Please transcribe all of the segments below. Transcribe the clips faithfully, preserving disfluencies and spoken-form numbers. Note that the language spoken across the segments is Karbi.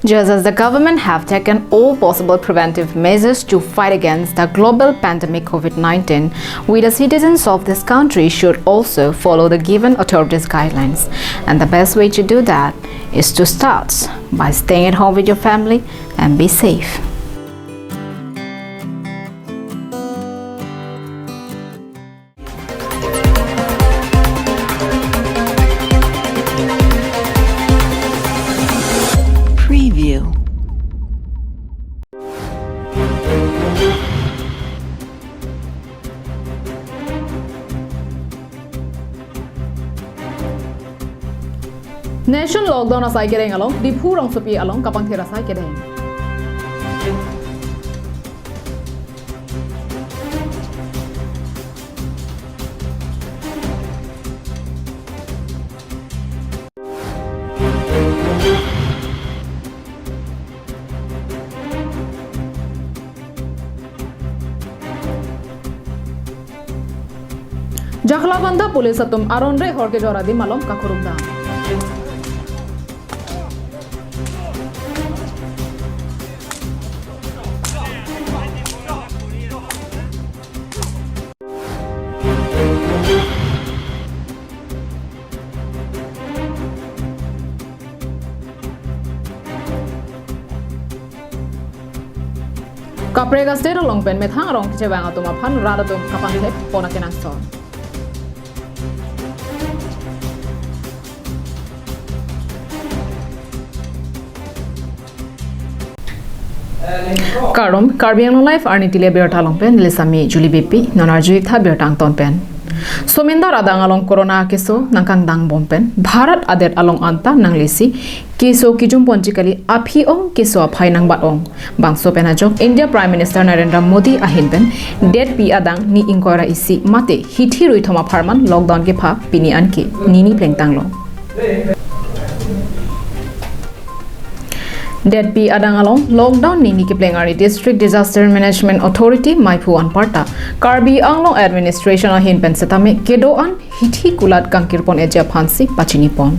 Just as the government have taken all possible preventive measures to fight against the global pandemic COVID nineteen, we the citizens of this country should also follow the given authorities' guidelines. And the best way to do that is to start by staying at home with your family and be safe. Preview. Nation lockdown asai kereng along, Diphu rongsopi along kapangthir asai kereng. Jakhlabanda police atum aron re hor kejor adim along kakuruk dam. Kaprek a-state along pen methang arong kechevang atum aphan rat atum kapangthek pon akenangsot. Kardom, Karbi Anglong Live arni tili abirta along pen, neli Sami Julie Beypi, non arju-ik tha birta angton pen. Somindar adang along corona keso nangkangdang bom pen, Bharat adet along anta nanglisi keso kijum ponji kali, aphi ong keso aphai nangbat ong. Bangso pen ajok India Prime Minister Narendra Modi ahin pen detpi adang ni ingkoi ra isi mate hithi ruithom apharman lockdown kepha pini anke nini plengtanglo. Detpi adang along lockdown nini kepleng ari District Disaster Management Authority maiphu anparta Karbi Anglong Administration ahin pen setame kedo-an hithi kulat kangkirpon eji aphansi pachinipon.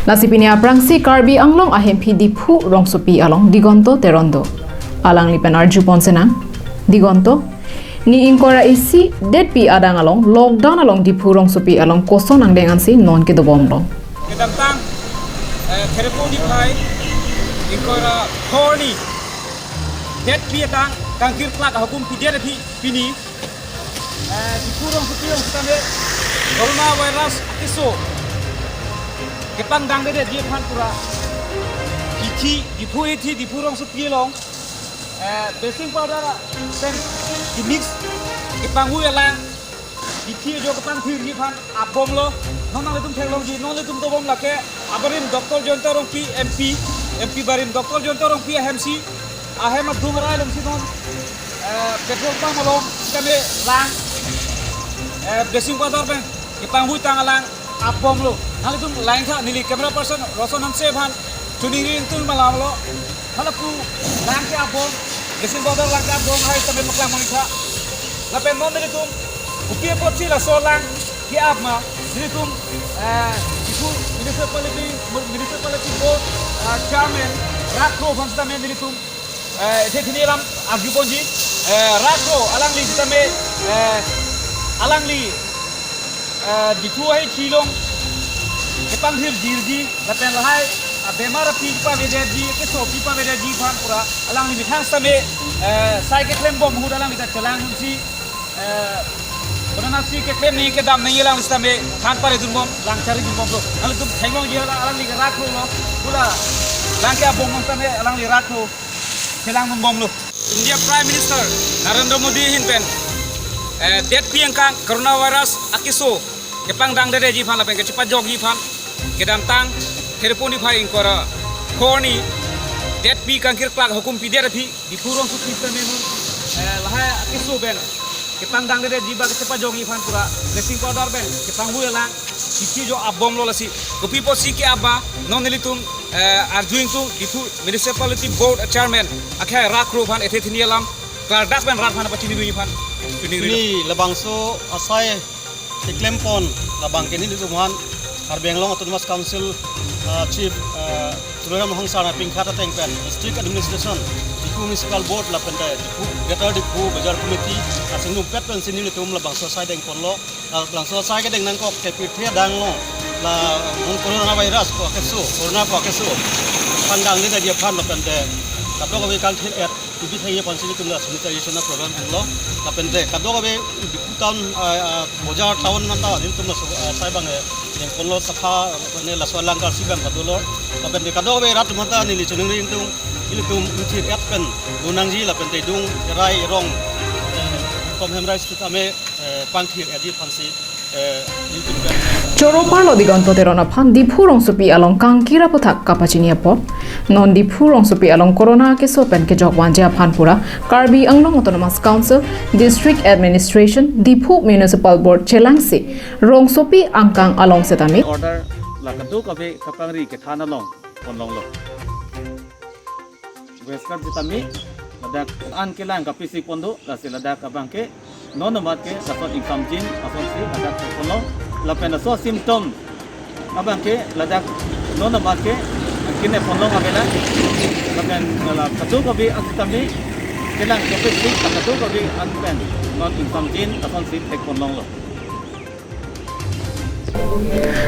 Lasi pini aphrangsi Karbi Anglong ahemphi Diphu rongsopi along Digonto Teron do. Alangli pen arjupon senang, Digonto, ni ingkoi ra isi detpi adang along lockdown along Diphu rongsopi along koson angdeng ansi non kedobomlo? Kedamtang, eh, Kherepon niphai ingkoi ra phongo arni detpi adang kangkirklak ahukum pidet aphi pini, eh, Diphu rongsopi along setame coronavirus akeso kepangdangdedetji aphan pura hithi, Diphu hithi, Diphu rongsopi along, eh, bleaching powder pen kemix kepangvui alang hithi ajo kepangthirji aphan apbomlo. Non nanglitum theklongji, non nanglitum dobom lake abarim Doctor Jayanta Rongpi M P, M P barim Doctor Jayanta Rongpi ahemsi, ahem adung arai alongsi non, eh, petrol pump along keme lang, eh, bleaching powder pen kepangvui tang alang apbomlo. Nanglitum langtha, neli camera person Roson Hanse aphan choningri ingtung malamlo. Halapu lang ke apbom, bleaching powder lang ke apbom hai tame paklang mangtha. Lapen non nelitum kopi apotsi laso lang ke-ap ma, nelitum, eh, Diphu municipality, municipality board, eh, chairman Rat Kro aphan setame nelitum, eh, ethe thini alam arjuponji, eh, Rat Kro alangli setame, eh, alangli, eh, Diphu ahithi along kepangthir jirji lapen lahai, ah, bemar aphi pavedetji, keso aphi pavedetji aphan pura alangli methang setame, eh, sai keklembom ahut alangli ta chelang dunsi, eh, konatsi keklem nangji kedam nangji alang setame than pare dunbom, lang chari dunbomlo. Nanglitum theklongji hala alangli ke Rat Kro lo, pu la lang ke apbom setame alangli Rat Kro chelang dunbomlo. India Prime Minister Narendra Modi ahin pen, eh, detpi angkang coronavirus akeso kepangdangdedetji aphan lapen kachepajokji aphan kedamtang Kherepon niphai ingkoi ra phongo arni detpi kangkirklak ahukum pidet aphi Diphu rongsopi setame non, eh, lahai akeso pen kepangdangdedetji ba kachepajokji aphan pura bleaching powder pen kepangvui alang hithi ajo apbomlo. Lasi kopi apotsi ke-ap ma, non nelitum, eh, arju ingtung Diphu Municipality Board Chairman akhai Rat Kro aphan ethe thini alam klardak pen rat aphan pachini dunji aphan choningri. Pini labangso asai keklempon labang ke nelitum aphan Karbi Anglong Autonomous Council, uh, Chief, uh, Tuliram Ronghang sir aphan pingkhat ateng pen District Administration, Diphu Municipal Board lapen te Diphu, Greater Diphu Bazar Committee asingnumpet pensi nelitum labangso asai dengponlo, labangso asai kedeng nangkok te pirthe adang along la non coronavirus pu akeso, corona pu akeso aphan dangledetji aphan lapen te kadokave kangthir-et kebi thekji aphansi nelitum la sanitization a-program dolo. Lapen te kadokave Diphu town, ah, ah, Bazar town anta nelitum laso, ah, asai abang, eh, dengponlo, sapha, ah, ne laso alangkarsi abang kadolo. Lapen te kadokave rat atum anta neli choningri ingtung, ilitum ingthir-et pen lonangji lapen te idung, erai, erong, eh, tom hem rai sitame, eh, pangthir-etji aphansi, eh, nelitum pen. Choro parlo Diganta Teron aphan Diphu rongsopi along kangkir aputhak kapachini apot. Non Diphu rongsopi along corona keso pen kejok vangji aphan pura Karbi Anglong Autonomous Council, District Administration, Diphu Municipal Board chelangsi rongsopi angkang along setame order la kadokave kapangri kethan along ponlonglo. Western sitame ladak an kelang kapisi pon do, lasi ladak abang ke non amat ke lason ingsamjin asonsi ladak ponlong, lapen laso symptom abang ke ladak non amat ke kene ponlong avela, lapen la kadokave an sitame kelang kapisi kadokave an pen non ingsamjin asonsi thek ponlonglo.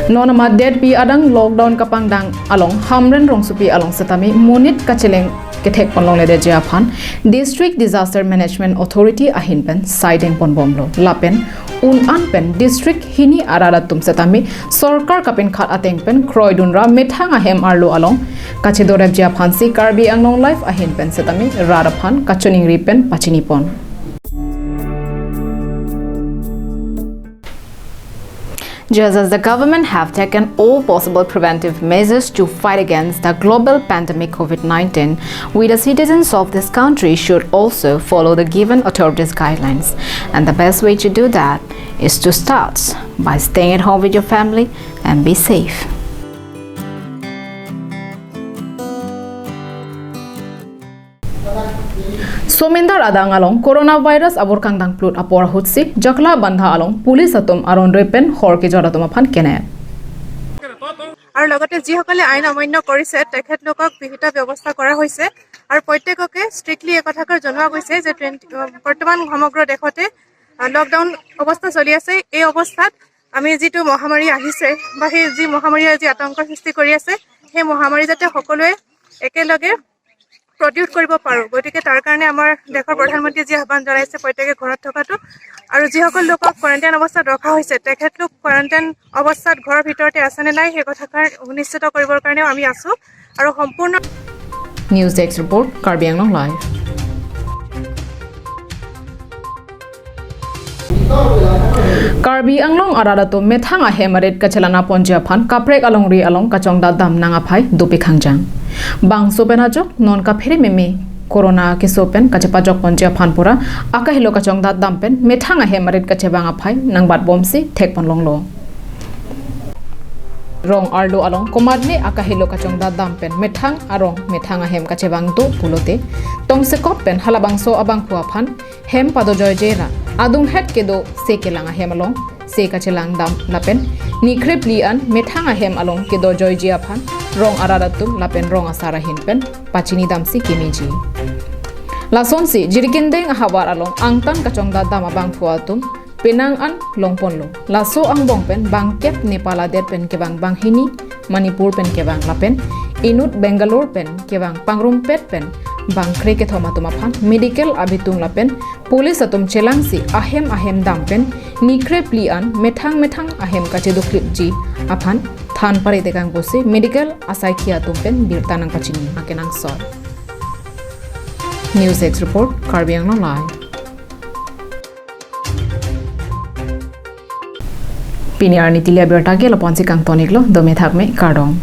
Non amat detpi adang lockdown kapangdang along Hamren rongsopi along setame monit kacheleng kethek ponlongledetji aphan District Disaster Management Authority ahin pen sai dengponbomlo. Lapen un-an pen district hini arat atum setame sorkar kapinkhat ateng pen kroidun ra methang ahem arlo along kachedorepji aphansi Karbi Anglong Live ahin pen setame rat aphan kachoningri pen pachinipon. Just as the government have taken all possible preventive measures to fight against the global pandemic COVID nineteen, we the citizens of this country should also follow the given authorities' guidelines. And the best way to do that is to start by staying at home with your family and be safe. Somindar adang along coronavirus abor kangdang plut apor ahutsi Jakla Bandha along police atum aron re pen hor kejor atum aphan kene. আৰু লগতে যিসকলে আইন অমান্য কৰিছে, তেখেতলোকক বিহিত ব্যৱস্থা কৰা হৈছে। আৰু প্ৰত্যেককে ষ্ট্ৰিক্টলি এই কথাষাৰ জনোৱা গৈছে যে টুৱেণ্টি, বৰ্তমান সমগ্ৰ দেশতে, আহ, লকডাউন অৱস্থা চলি আছে। এই অৱস্থাত আমি যিটো মহামাৰী আহিছে বা সেই যি মহামাৰীয়ে যি আতংক সৃষ্টি কৰি আছে, সেই মহামাৰী যাতে সকলোৱে একেলগে প্ৰতিৰোধ কৰিব পাৰোঁ। গতিকে তাৰ কাৰণে আমাৰ দেশৰ প্ৰধানমন্ত্ৰীয়ে যি আহ্বান জনাইছে প্ৰত্যেকে ঘৰত থকাটো, আৰু যিসকল লোকক কোৱাৰেণ্টাইন অৱস্থাত ৰখা হৈছে, তেখেতলোক কোৱাৰেণ্টাইন অৱস্থাত ঘৰৰ ভিতৰতে আছেনে নাই, সেই কথাষাৰ সুনিশ্চিত কৰিবৰ কাৰণেও আমি আছোঁ। আৰু সম্পূৰ্ণ News Desk Report, Karbi Anglong Live. Karbi Anglong arat atum methang ahem arit kachelang ponji aphan kaprek alongri along kachongdat dam nang aphai dopik hangjang. Bangso pen ajok non kaphere meme corona keso pen kachepajok ponji aphan pura akahelo kachongdat dam pen methang ahem arit kachevang aphai nangbatbomsi thek ponlonglo. Rong arlo along komatne akahelo kachongdat dam pen methang arong methang ahem kachevang do pulote tongsekot pen halabangso abangphu aphan hem padojoije ra adunghet kedo se kelang ahem along se kachelang dam lapen nikrepli an methang ahem along kedojoije aphan rong arat atum lapen rong asar ahin pen pachini damsi kemeji. Lasonsi Jirikindeng ahavar along angtan kachongdat dam abangphu atum penang an longponlo. Laso angbong pen bangkep Nepal adet pen kevang banghini, Manipur pen kevang lapen inut Bangalore pen kevang pangrumpet pen bangkre kethom atum aphan medical abitung lapen police atum chelangsi ahem ahem dam pen nikrepli an methang methang ahem kachedoklipji aphan than pare tekang pusi medical asaikhi atum pen birta nangpachini akenangsot. News Desk Report, Karbi Anglong Live. Pini arni tili abirta ke lapu-ansi kangton-iklo, dome thakme, kardom.